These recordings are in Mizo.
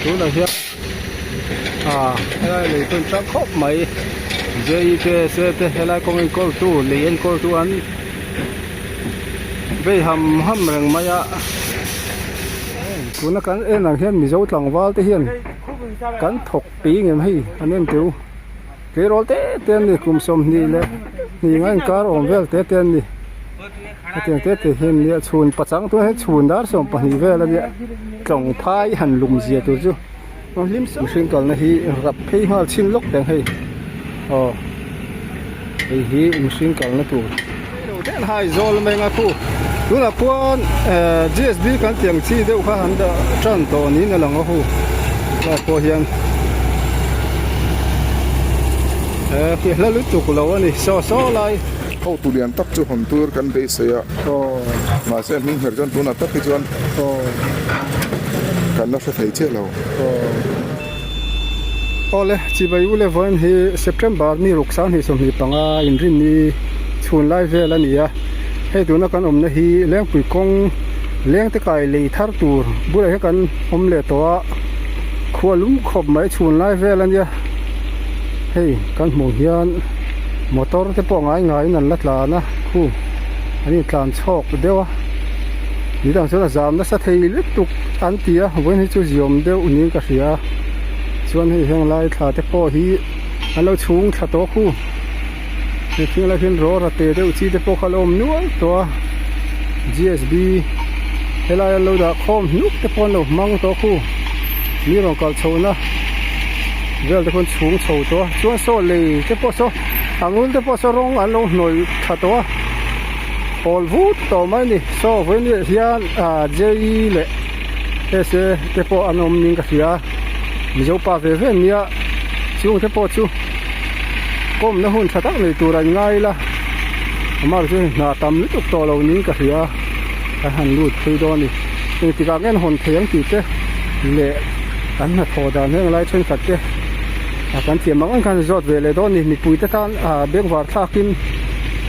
Tunah hian ah helai lei chu an chang khawp mai J E K S A te helai kawng enkawl tu lei enkawl tu an vei ham ham reng mai a tuna kan en ang hian mizo tlangval te hian kan thawk pui ngem hei an en teu. Tleirawl te te an ni kum 20 leh hnih nga inkar awm vel te te an ni hetiang te te hian nia chhun pachang tunah hian chhun dar 12 vel a nia tlawng phai han lum zia tur chu mihring kalna hi rap phei nghal chhin lawk teng hei aw hei hi mihring kalna tur hai zawl mai anga khu tunah khuan ehh G S B kan tih ang chi deuh kha an dah tan tawh niin a lang a hu tlai pawh hian ehh khi hla lutuk lo a ni saw saw lai. Hotu lian tak chu hawn tur kan beisei a mahse hming hmer chuan tunah tak hi chuan kan la hre thei chiah lo. Awle, Chibai U le vawiin hi September ni ruk 2025 inrinni chhun lai vel a ni a, hei tuna kan awmna hi Lengpui kawng lengte kai lei thar tur bulah hian kan awm leh tawh a, khua lum khawp mai chhun lai vel a nia, hei kan hmuh hian motor te pawh ngai ngaiin an la tlan a, khu an intlan chhawk deuh a, midang chuan a zam nasa thei lutuk an ti a, vawiin hi chu ziawm deuh niin ka hria a. Chuan hei heng lai thla te pawh hi an lo chhung thla tawh khu. He thing lai hian rawra te deuh chi te pawh kha a lo awm nual tawh a. G_S_B helai an lo dah khawm hnuk te pawh an lo hmang tawh khu. Mi rawn kal chhohna vel te khawn chhung chho tawh a. Chuan saw lei te pawh saw a ngul te pawh saw rawng an lo hnawih tha tawh a. Pawl vut tawh mai a ni. Saw vawiin hian ah J_E leh S_A te pawh an awm niin ka hria a. Mizo pa ve ve nia chung te pawh chu kawmna hun tha tak nei tur an ngai ila amah chu hna tam lutuk tawh lo niin ka hria a kan han lut phei dawn a ni engtikah nge an hawn thei ang tih te leh an hnathawh dan heng lai thenkhat te ah kan thiam ang ang khan zawt ve leh dawn a ni mipui te tan ah bengvar thlakin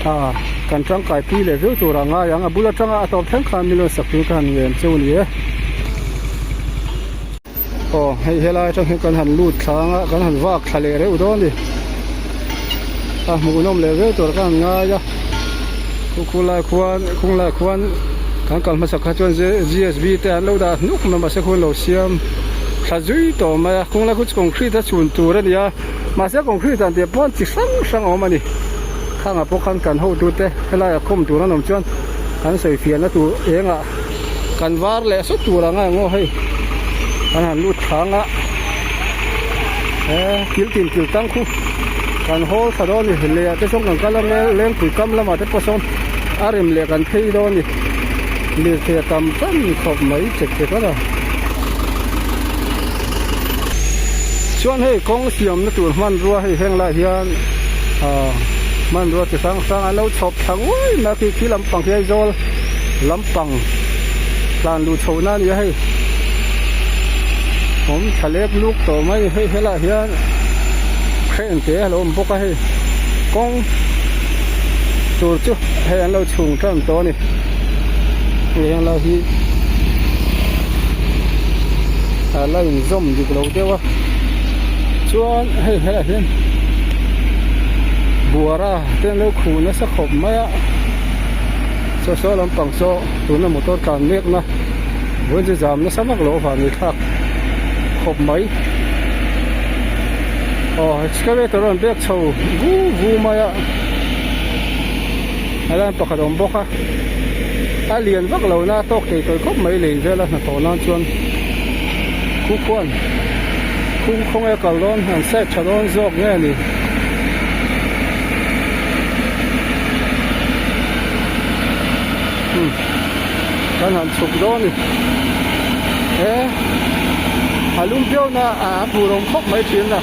ah kan tangkai pui leh viau tur a ngai ang a bul atanga a tawp thleng khan million sak tur ka han ngen cheu a ni e. Aw hei helai atang hian kan han lut thla anga kan han vak thla leh reuh dawn a ni a hmuhnawm leh viau tur ka han ngai a khu khu lai khuan khung lai khuan kan kal hmasak kha chuan G_S_B te an lo dah hnuk mai mahse khu an lo siam thla zui tawh mai a khung lai khu chu concrete a chhun tur a ni a mahse concrete ah tih pawn chi hrang hrang a awm a ni khangah pawh khan kan hotute helaiah khawm tur an awm chuan an sawi fiahna tur engah. Kan var leh sawt tur ang a engaw hei kan han lut thlang a he kil tin kil tang khu kan hawl thla dawn a ni lei ah te sawn kan kal a lengpui kam lamah te pawh sawn a rem leh kan phei dawn a ni lirthei a tam tam khawp mai chek chek a chuan hei kawng siamna tur hmanrua hei heng lai hian ah hmanrua chi hrang hrang an lo chhawp thla nguai mai a khi khi lampang khi Aizawl. Lampang tlan luh chhoh na a ni a hei awm thla lek luk tawh mai hei helaiah hian crane te a lo awm bawk a hei kawng tur chu hei an lo chhung tan tawh a ni hei helai hi a la inzawm dik lo deuh a chuan hei helaiah hian buara te an lo khuh nasa khawp mai a. Saw saw lampang saw tuna motor tlan mek na vawiin chu zam nasa vak loh avang ni thlak khawp mai aw excavator a rawn bek chho vu vu mai a helai pakhat a awm bawk a a lian vak lo na tawk thei tawi khawp mai lei vel a hnathawh nan chuan khu khuan khu khawnge kal dawn an side tha dawn zawk nge ni. Kan han chhuk dawn a ni he a lum viau na a hmuh rawng khawp mai thin a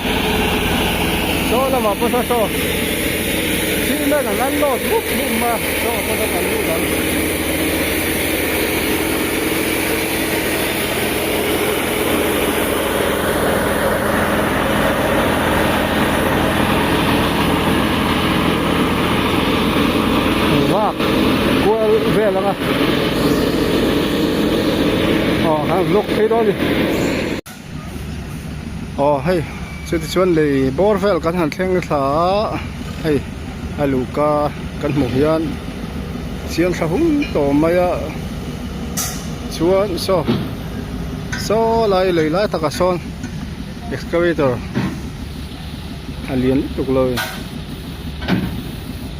saw lamah pawh saw saw cement an unload mup mup mai a saw ah pawh sawn kan lut ang. Vak kual vel anga aw kan vlog phei dawn a ni. Aw hei chuti chuan lei bawr vel kan han thleng thla a hei a luhka kan hmuh hian chiang thla hung tawh mai a chuan saw saw lai lei lai takah sawn excavator a lian lutuk lo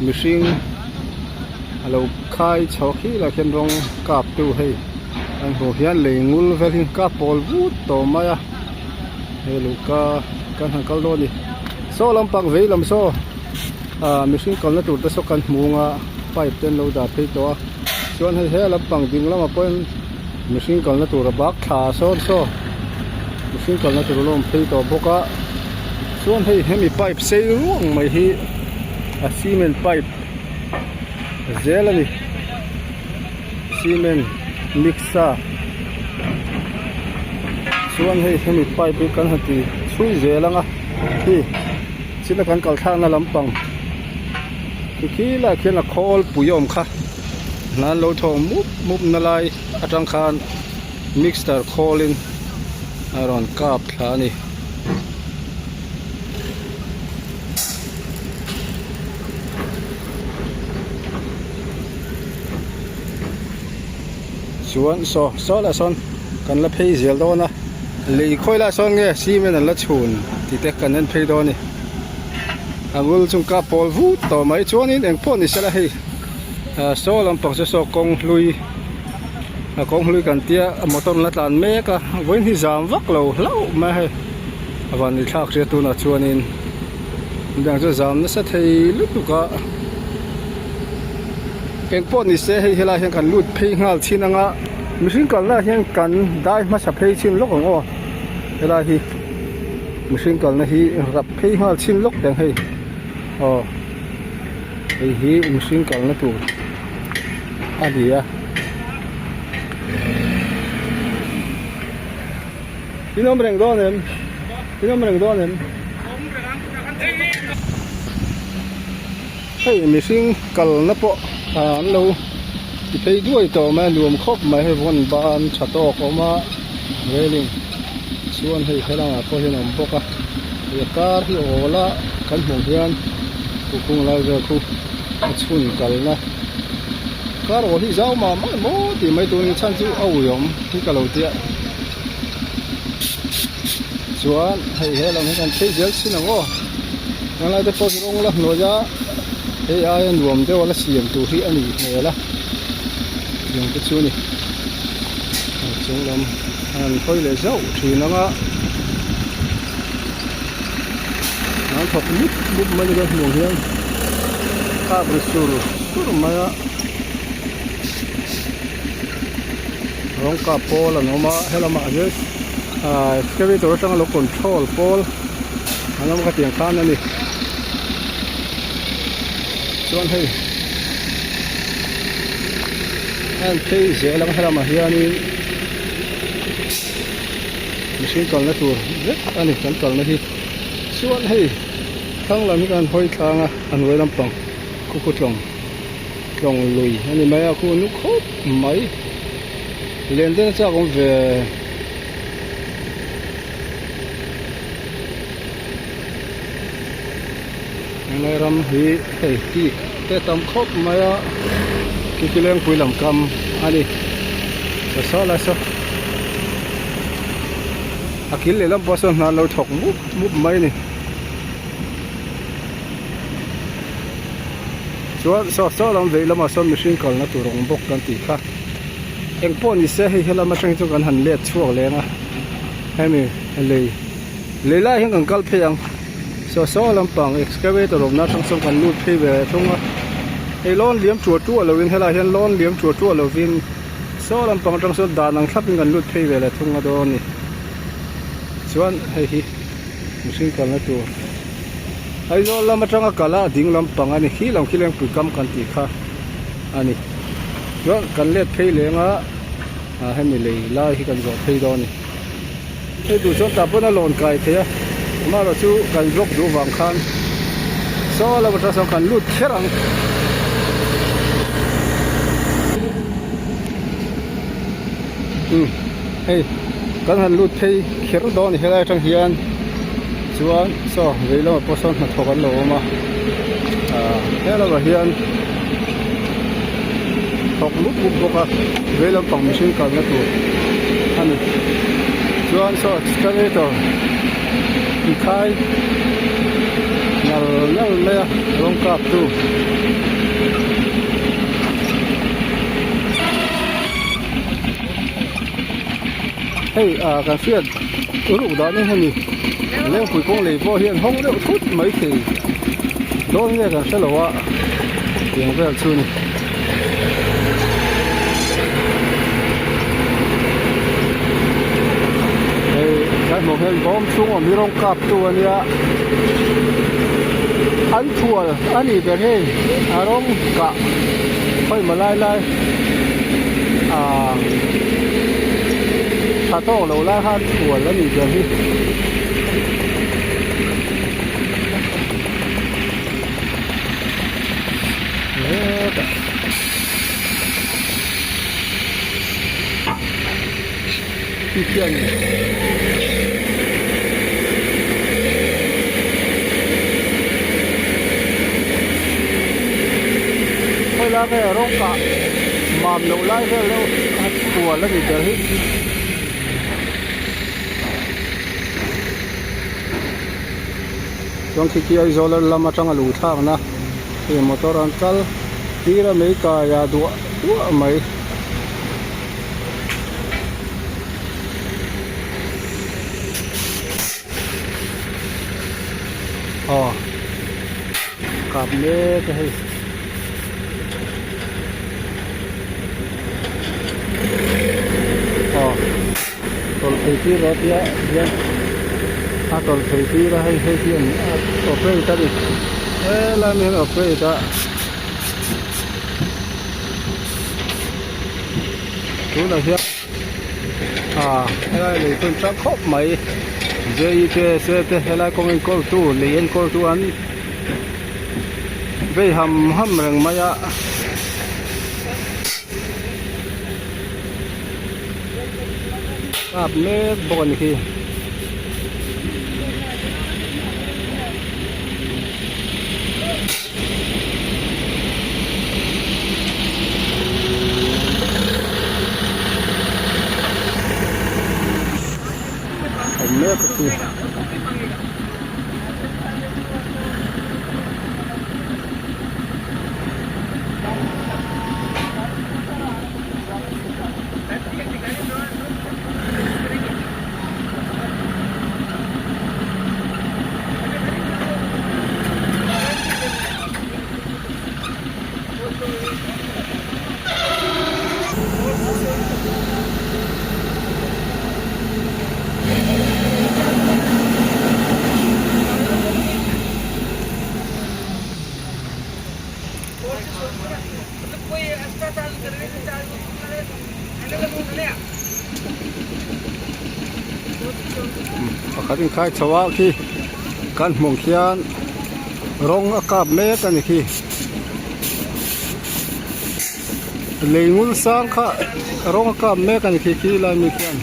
mihring a lo khai chho khi lah khian rawng kap tu hei an hmuh hian lei ngul vel hi kap pawl vut tawh mai a hei luhka kan han kal dawn a ni saw lampang vei lam saw ah mihring kalna tur te saw kan hmu ang a pipe te an lo dah phei tawh a chuan hei he lampang ding lamah pawhin mihring kalna tur a bak thla sawn saw mihring kalna tur a lo awm phei tawh bawk a chuan hei hemi pipe sei ruang mai hi a cement pipe zel a ni cement mix a chuan hei hemi pipe hi kan han ti chhui zel ang a khi chila kan kal thlakna lampang khi khi lai khian a khawl pui a awm kha hna an lo thawk mup mup na lai atang khan mixer khawl in a rawn kap thla a ni. Chuan saw saw lah sawn kan la phei zel dawn a lei khawi lah sawn nge cement an la chhun tih te kan en phei dawn a ni a ngul chung kap pawl vut tawh mai chuanin eng pawh ni sela hei ah saw lampang chu saw kawng hlui a kawng hlui kan tia motor an la tlan mek a vawiin hi zam vak lo hlauh mai a hei a van ni thlak hria tunah chuanin midang chu zam nasa thei lutuk a eng pawh ni se hei helai hian kan lut phei nghal chin anga mihring kalna ah hian kan dai hmasa phei chin lawk ang aw helai hi mihring kalna hi rap phei nghal chin lawk teh ang hei aw hei hi mihring kalna tur a ni a. In awm reng dawn em? In awm reng dawn em? Hei mihring kalna pawh an lo ti phei duai tawh mai a nuam khawp mai hei vawn ban tha tawk a awm a railing chuan hei helangah pawh hian a awm bawk a hei a kar hi awl a kan hmuh hian luhkhung lai vel khu a chhun kalna kar awl hi zau mah mah emaw tih mai tur a ni chhan chu a ui awm hi ka lo tia. Chuan hei he lam hi kan phei zel thin ang aw tunlai te pawh hi rawng la hnuai a hei aia nuam deuh a la siam tur hi a nih hmel a tiang te chu a ni a chung lam a han hawi leh zauh thin ang a an thawk mup mup mai a hmuh hian kap ri sur sur mai a. Rawng kap pawl an awm a helamah hian ahh excavator atanga lo control pawl an awm khatiang khan a ni chuan hei a en phei zel ang helamah hianin mihring kalna tur vek a ni kan kalna hi chuan hei thlang lam hi kan hawi tlang a a hnuai lampang khukhutlawng. Tlawng lui a ni mai a khu nu khawp mai len den a chak awm ve helai ram hi hei teak te tam khawp mai a khi lengpui lam kam a ni saw saw lai saw a kil lehlam pawh sawn hna an lo thawk mup mup mai a ni. Chuan saw saw lam vei lamah sawn mihring kalna tur a awm bawk kan tih kha eng pawh ni se hei helam atang hi chuan kan han let chhuak leng a hemi lei lei lai hian kan kal phei ang saw saw lampang excavator awmna atang sawn kan lut phei ve thung a hei lawn liam tuah tuah lovin helaiah hian lawn liam tuah tuah lovin saw lampang atang sawn dan ang thlapin kan lut phei ve leh thung a dawn a ni chuan hei hi mihring kalna tur. Aizawl lam atanga kal a ding lampang a ni khi lam khi lengpui kam kan tih kha a ni chuan kan let phei leng a ah hemi lei lai hi kan zawh phei dawn a ni hei duh chuan tah pawn a lawn kai thei a amaherawh chu kan vlog duh vang khan saw lam atang sawn kan lut kher ang. Umm hei kan han lut phei kher dawn a ni helai atang hian. Chuan saw vei lamah pawh sawn hnathawk an lo awm a ah he lamah hian thawk mup mup bawk a vei lampang mihring kalna tur a ni chuan saw excavator inkhai nal nal mai a rawng kap tu. Hei ah kan hriat ruk dan in hemi lengpui kawng lei pawh hian hawng deuh thut mai thei dawn nge kan hre lo a tiang vel chu a ni. Hei kan hmuh hian bawm chhung awm hi rawng kap tu a nia an thual a nih ber hei a rawng kah khawi maw lai lai ah tha tawk lo lai khan thual a nih ber hi. Hetah khi khian khawi lai vel rawng kah mam loh lai vel deuh a kual a ni ber hi. Chuan khi khi Aizawl lam atanga luh thlakna hei motor an kal tir a mei kai ah duah duah mai. Aw kap mek a hei. Aw tawlh phei tir rawh tia hian a tawlh phei tir a hei hei hi an operate a ni helai mi hian operate a tunah hian ah helai lei chu an chang khawp mai J E K S A te helai kawng enkawl tu lei enkawl tu an vei ham ham reng mai a. Kap mek bawk a ni khi. Awm mek a khi. Pakhat inkhai chho ah khi kan hmuh khian rawng a kap mek a ni khi lei ngul sang kha rawng a kap mek a ni khi khi lai mi khian.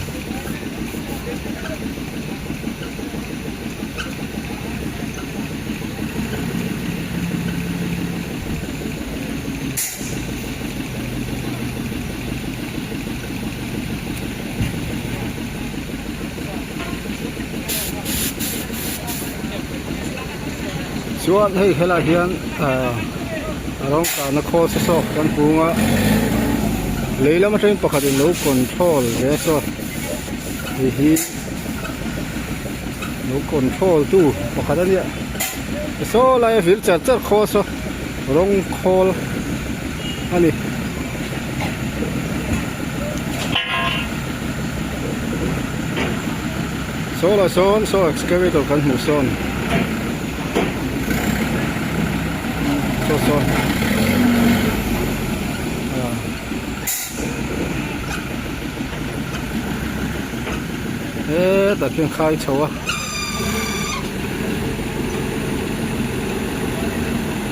Chuan hei helaiah hian ahh rawng kahna khawl se saw kan hung a lei lam atangin pakhatin lo control ve a saw hei hi lo control tu pakhat a nia saw laia vil char char khawl saw rawng khawl a ni. Saw lah sawn saw excavator kan hmuh sawn saw sawn ah hetah khian khai chho a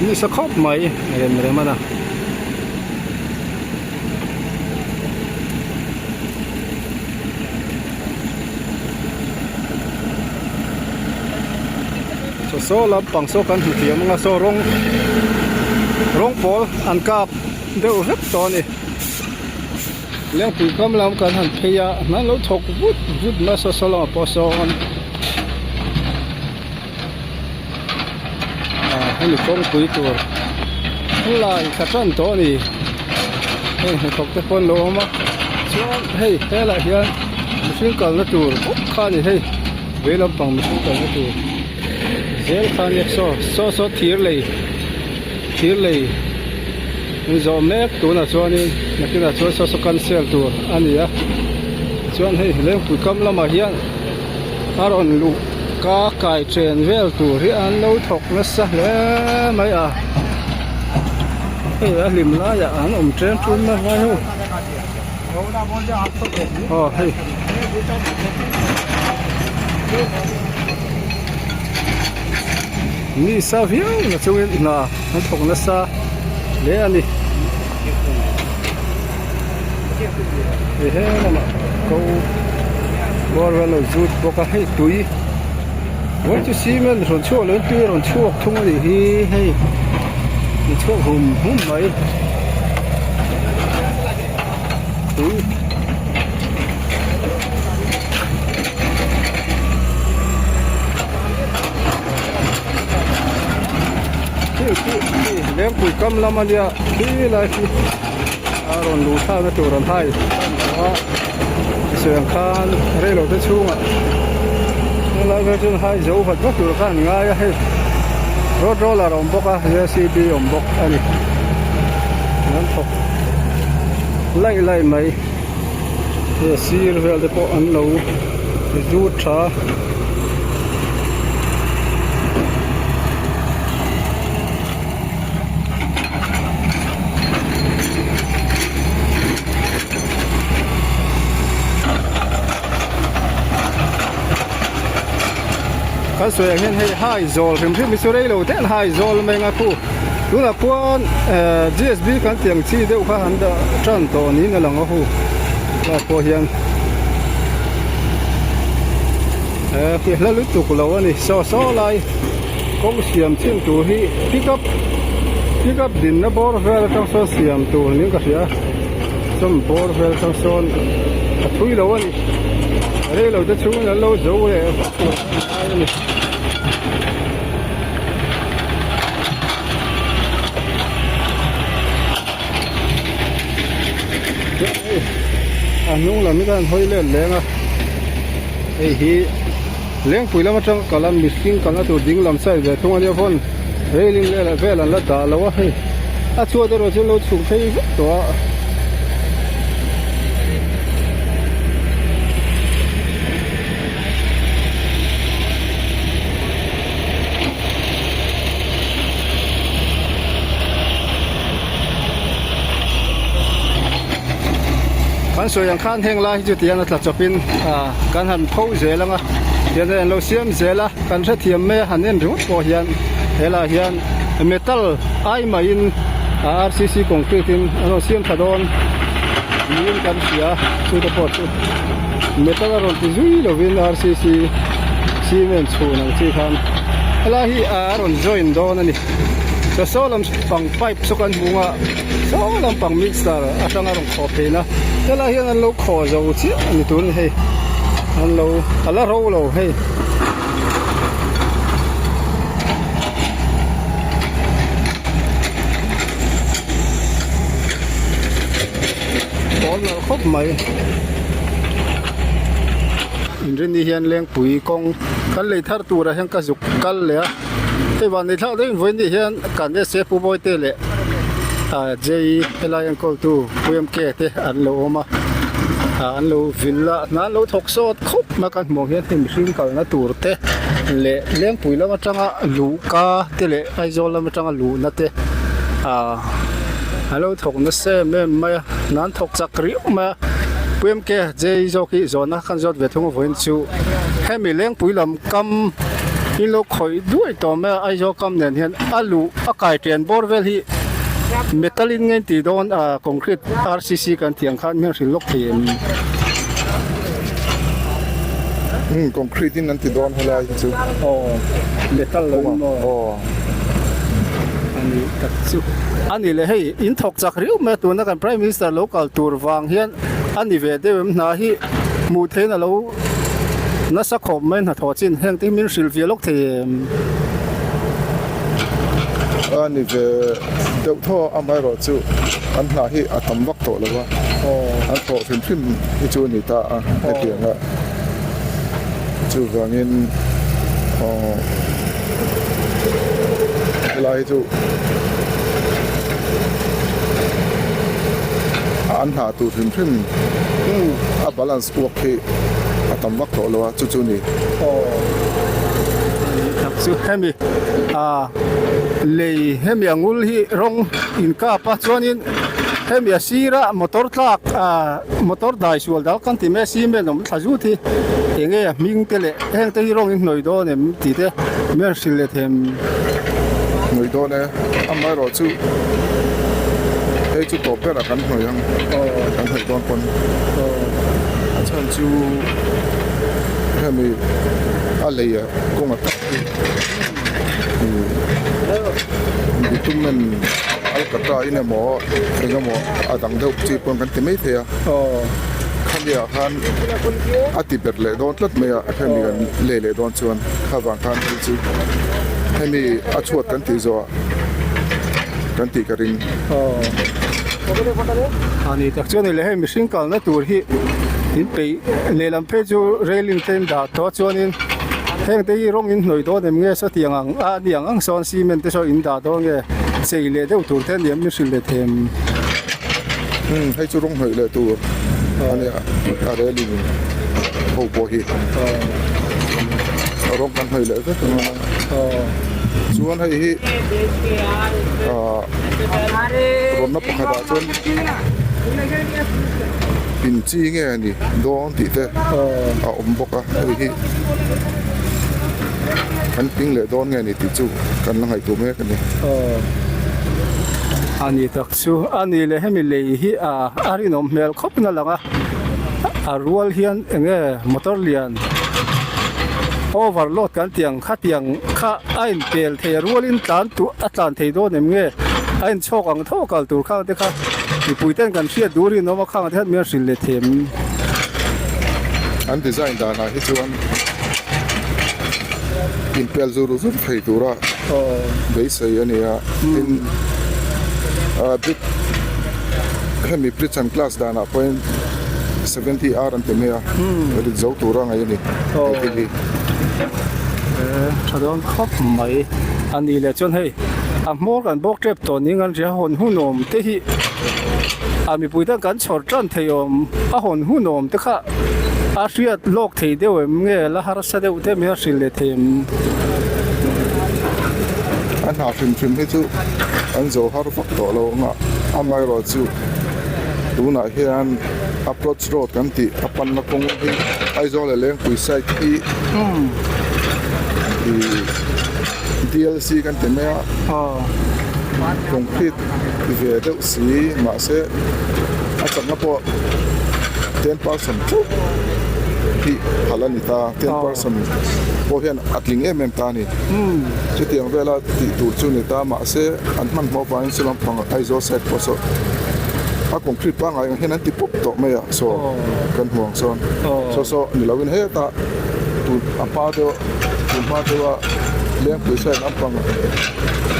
nisa khawp mai rem rem a na. Saw lampang saw kan hmu thiam anga saw rawng rawng pawl an kap deuh vek tawh a ni. Lengpui kam lam kan han phei a hna lo thawk vut vut nasa saw lamah pawh sawn ah hemi kawngpui tur lai thla tan tawh a ni heng hnathawk te pawh an lo awm a chuan hei helaiah hian mihring kalna tur bawk kha a ni hei vei lampang mihring kalna tur zel kha a nia saw saw saw thir lei thir lei an zawh mek tunah chuanin nakinah chuan saw saw cancel tur a ni a chuan hei lengpui kam lamah hian a rawn luh ka kai chen vel tur hi an lo thawk nasa hle mai a hei a hlim laiah an awm chen ṭun na ngai ho aw hei. Mi sa viau na chungin hna an thawk nasa hle a ni. Hei he lamah ko bawr vel a lo zut bawk a hei tui vawi chu cement rawn chhuak leh tui a rawn chhuak thung a nih hi hei a chhuak hum hum mai tui. Lengpui kam lam a nia khi lai khi a rawn luh thlakna tur an hai a sawi ang khan reilo te chhungah helai vel chuan hai zo vat vat tur kha an ngai a hei road roller a awm bawk a j c b a awm bawk a ni an thawk laih laih mai hei a sir vel te pawh an lo zut tha a. Kan sawi ang hian hei hai zawl hrim hrim hi chu rei lo te an hai zawl mai anga khu tunah khuan ehh gsb kan tih ang chi deuh kha an dah tan tawh niin a lang a hu tlai pawh hian ehh khi hla lutuk lo a ni saw saw lai. Kawng siam chin tur hi pick up pick up dinna bawr vel atang sawn siam tur niin ka hria sawm bawr vel atang sawn a thui lo a ni rei lo te chhungin an lo zo leh vak tur a ngai a ni. A hnung lam hi ka han hawi let leng a hei hi. Lengpui lam atanga kal a mihring kalna tur ding lam side ve thung a nia vawn railing vel vel an la dah lo a hei a chhuat erawh chu an lo chhuk phei vek tawh a. Kan sawi ang khan heng lai hi chu tihian a tla chawpin ah kan han pho zel ang a tihian an lo siam zel a kan hrethiam mai a han en ringawt pawh hian helaiah hian metal ai maiin ah rcc concrete in an rawn siam tha dawn niin kan hria chu te pawh chu metal a rawn ti zui lovin rcc cement chhun ang chi khan helai hi a rawn join dawn a ni. Saw lam pang pipe saw kan hmu a saw lam pang mixer atanga rawn khawh theihna helai hian an lo khawh zo chiah a ni tur a ni hei an lo a la ro lo hei. Pawl nalh khawp mai inrinni hian lengpui kawng kan lei thar turah hian ka zuk kal leh a. Hei van nei thlak deuhin vawiin ni hian kan SA Pu Bawite leh ah JE helai enkawltu Pu MK te an lo awm a ah an lo vil a hna an lo thawk sawt khawp mai a kan hmuh ang hian hei mihring kalna tur te leh Lengpui lam atanga luhka te leh Aizawl lam atanga luhna te ah an lo thawk nasa em em mai a hna an thawk chak riau mai a Pu MK JE zawk hi zawhna kan zawt ve thung a vawiin chu hemi Lengpui lam kam in lo khawih duai tawh mai a Aizawl kam nen hian a luh a kai ṭian bawr vel hi metal in nge tih dawn ah concrete r c c kan tih ang khan hmel hrilh lawk thei em. Umm concrete in an ti dawn helai hi chu. Aw metal lo in maw? Aw. Ani tak chu. Ani leh hei in thawk chak riau mai a tuna kan prime minister lo kal tur vang hian a ni ve deuh em hna hi hmuh theihin a lo nasa khawp mai hnathawh chin heng te hi min hrilh ve lawk thei em? A ni ve deuh thaw a amaherawh chu an hna hi a tam vak tawh lo a an thawh hrim hrim hi chu a ni ta a hetiang a chuvangin aw helai hi chu an hna tur hrim hrim a balance uak hi a tam vak tawh lo a chu chu a ni. Chu hemi ah lei hemi a ngul hi rawng inkap a chuanin hemi a sira motor tlak ah motor dai sual dal kan ti mai a cement awm thla zut hi eng nge a hming te leh heng te hi rawng in hnawih dawn em tih te min rawn hrilh leh them. Hnawih dawn e amaherawh chu hei chu tawp berah kan hnawih ang kan hnawih dawn pawn a chhan chu hemi a lei ah kawng a tak hi bitumen alkatra in emaw eng emaw a dang deuh chi pawn kan ti mai thei a khami ah khan a ti bet leh dawn tlat mai a hemi kan lei leh dawn chuan kha vang khan hei chu hemi a chhuat kan tih zawh ah kan tih ka ring. Ani tak chuan leh hei mihring kalna tur hi in peih lehlam phei chu railing te in dah tawh a chuanin heng te hi rawng in hnawih dawn em nge sawtiang ang a ni ang ang sawn cement te saw in dah dawn nge chei leh deuh tur te a ni em min hrilh leh them. Umm hei chu rawng hnawih leh tur a nia a railing ho pawh hi rawng kan hnawih leh vek ang a chuan hei hi ah rawnna pakhat ah chuan in chi nge a ni dawn tih te a awm bawk a hei hi kan ping leh dawn nge a ni tih chu kan la ngaihtuah mek a ni. A ni tak chu a ni leh hemi lei hi a rinawm hmel khawp in a lang a a rual hian eng nge motor lian overload kan tih ang khatiang kha a inpel thei a rualin tlan tur a tlan thei dawn em nge a inchhawk ang tho kal tur khang te kha mipui ten kan hriat duh rinawm a khang te hian min hrilh leh them. An design danah hi chuan inpel zur zur thei tura beisei a ni a tin ah big hemi bridge an class danah pawhin 70 R an ti mai a rit zo tura ngaih a ni he thil hi. Tha dawn khawp mai a ni leh chuan hei a hmawr kan bawk tep tawh ning an ria hawn hun awm te hi a mipui tan kan chhawr tan thei awm a hawn hun awm te kha a hriat lawk thei deuh em nge la harsa deuh te mai a hrilh leh thei em. A hna hrim hrim hi chu an zo har vak tawh lo ang a amaherawh chu tunah hian approach road kan tih a panna kawng hi Aizawl leh Lengpui side hi ih DLC kan ti mai a concrete ve deuh si mahse a chakna pawh 10 percent chauh hi phal a ni ta 10 percent pawh hian a tling em em ta a ni chutiang vela tih tur chu ni ta mahse an hmanhmawh avangin saw lampang Aizawl side pawh saw a concrete pangngai ang hian an ti pawp tawh mai a saw kan hmu ang sawn saw saw ni lovin hetah tun a hma deuh tun hma deuha Lengpui side lampang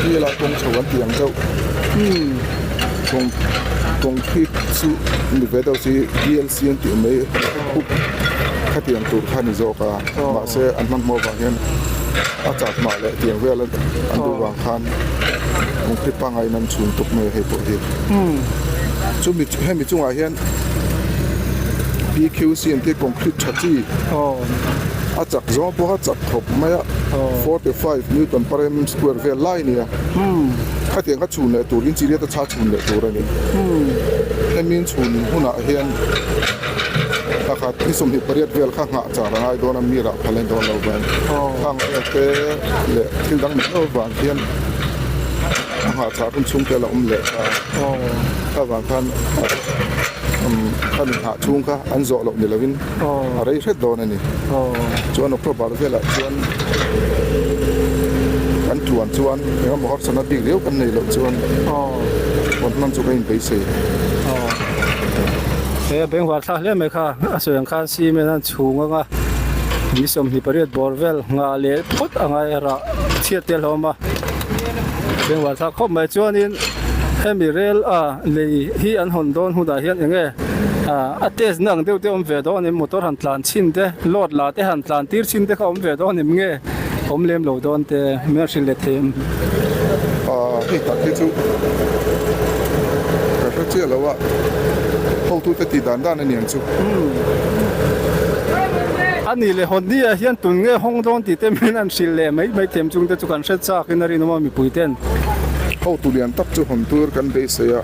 vela kawng chho an tih ang deuh kawng concrete chu ni ve deuh si DLC an tih mai khup khatiang tur kha ni zawk a mahse an hmanhmawh avang hian a chak mah leh tiang vel an duh vang khan concrete pangngai in an chhun tuk mai a hei pawh hi chumi hemi chungah hian PQC an tih concrete tha chi a chak zawng pawh a chak khawp mai a 45 newton per mm square vel lai a ni a khatiang kha chhun leh tur in chi riat a chha chhun leh tur a ni hemi in chhun hunah hian pakhat ni 28 vel kha nghah char a ngai dawn a mi rah phal a ni dawn lo vang khang vel te leh thil dang mai mai avang hian a nghah char hun chhung te a la awm leh ta a avang khan. Khami nghah chhung kha an zawh loh ni lovin a rei hret dawn a ni. Chuan October velah chuan kan tluan chuan engemaw harsatna bik riau kan neih loh chuan hawn hman chu ka inbeisei. He a bengvar thlak hle mai kha a sawi ang khan cement an chhung anga ni 28 bawr vel nghah leh phawt a ngai a rah chhiat te a hlawm a bengvar thlak khawp mai chuanin hemi rel a Lei hi an hawn dawn hunah hian eng nge a test na ang deuh te awm ve dawn em motor han tlan chhin te load la te han tlan tir chhin te kha awm ve dawn em nge awm lem lo dawn te min rawn hrilh leh thei em? Aaa hei tak hi chu ka hre chiah lo a hotute tih dan dan a ni ang chu. A nih leh hawn ni ah hian tun nge hawng dawn tih te min an hrilh leh mai mai them chung te chu kan hre chak in a rinawm a mipui ten. Hotu lian tak chu hawn tur kan beisei a,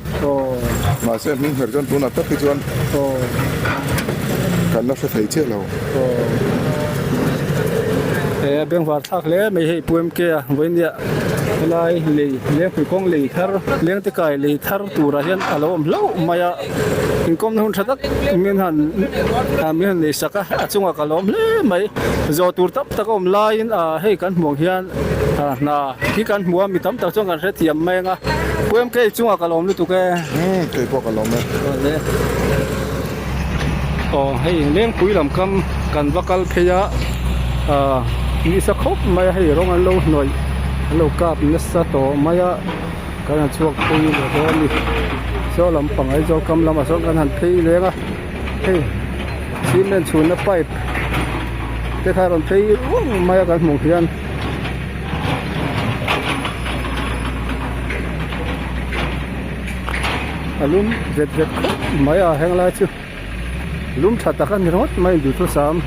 mahse hming her chuan tunah tak hi chuan kan la hre thei chiah lo. He a bengvar thlak hle mai hei Pu MK a vawinia helai lei lengpui kawng lei thar lengte kai lei thar turah hian a lo awm hlauh mai a, inkawmna hun tha tak min han min han nei sak a, a chungah ka lawm hle mai. Zawh tur tam tak a awm laiin hei kan hmuh ang hian hna. Hi kan hmu a, mi tam tak chuan kan hrethiam mai ang a, Pu MK chungah ka lawm lutuk e. Umm kei pawh ka lawm e. Awle. Aw hei Lengpui lam kam kan va kal phei a, ah nisa khawp mai a hei rawng an lo hnawih an lo kap nasa tawh mai a, kan han chhuak phei leh dawn a ni. Saw lampang Aizawl kam lamah sawn kan han phei leng a, hei cement chhunna pipe te kha a rawn phei ruang mai a kan hmuh hian. A lum vet vet khawp mai a heng lai chu lum tha tak a ni ringawt mai duhthusam.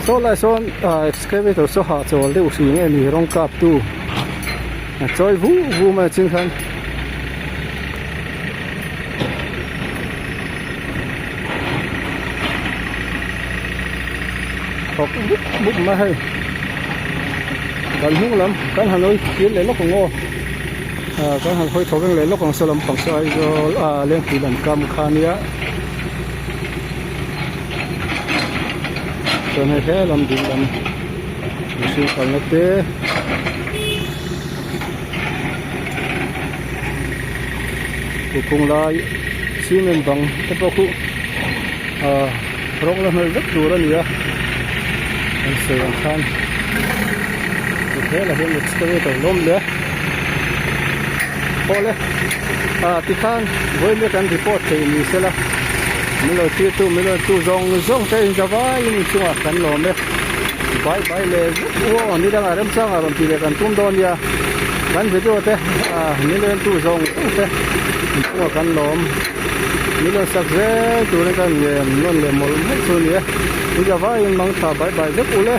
Saw lai sawn ah excavator saw hahchawl deuh hri nge ni rawng kap tu a chawi vu vu mai a chin khan. Thawk mup mup mai hei kan hnung lam kan han hawi kir leh lawk ang aw ah kan han hawi tho veng leh lawk ang saw lampang saw Aizawl ah Lengpui lam kam kha ania chuan hei he lam ding lam mihring kalna te. Thuthlung lai cement bang te pawh khu ah rawng la hnawih vek tur a ni a an sawi ang khan helah hian excavator lawm le awle ah tikhan vawiin kan report thei ni sela min lo tir tu min lo tu zawng zawng te in zavaiin inchungah kan lawm e. Bai bai leh vek u aw ni dangah remchangah rawn tih leh kan tum dawn nia kan video te ah ni len tu zawng zawng te inchungah kan lawm ni lo sak zel turin kan ngen nawn leh mawlh mawlh chu a ni e ni zavaiin mangtha bai bai vek u le.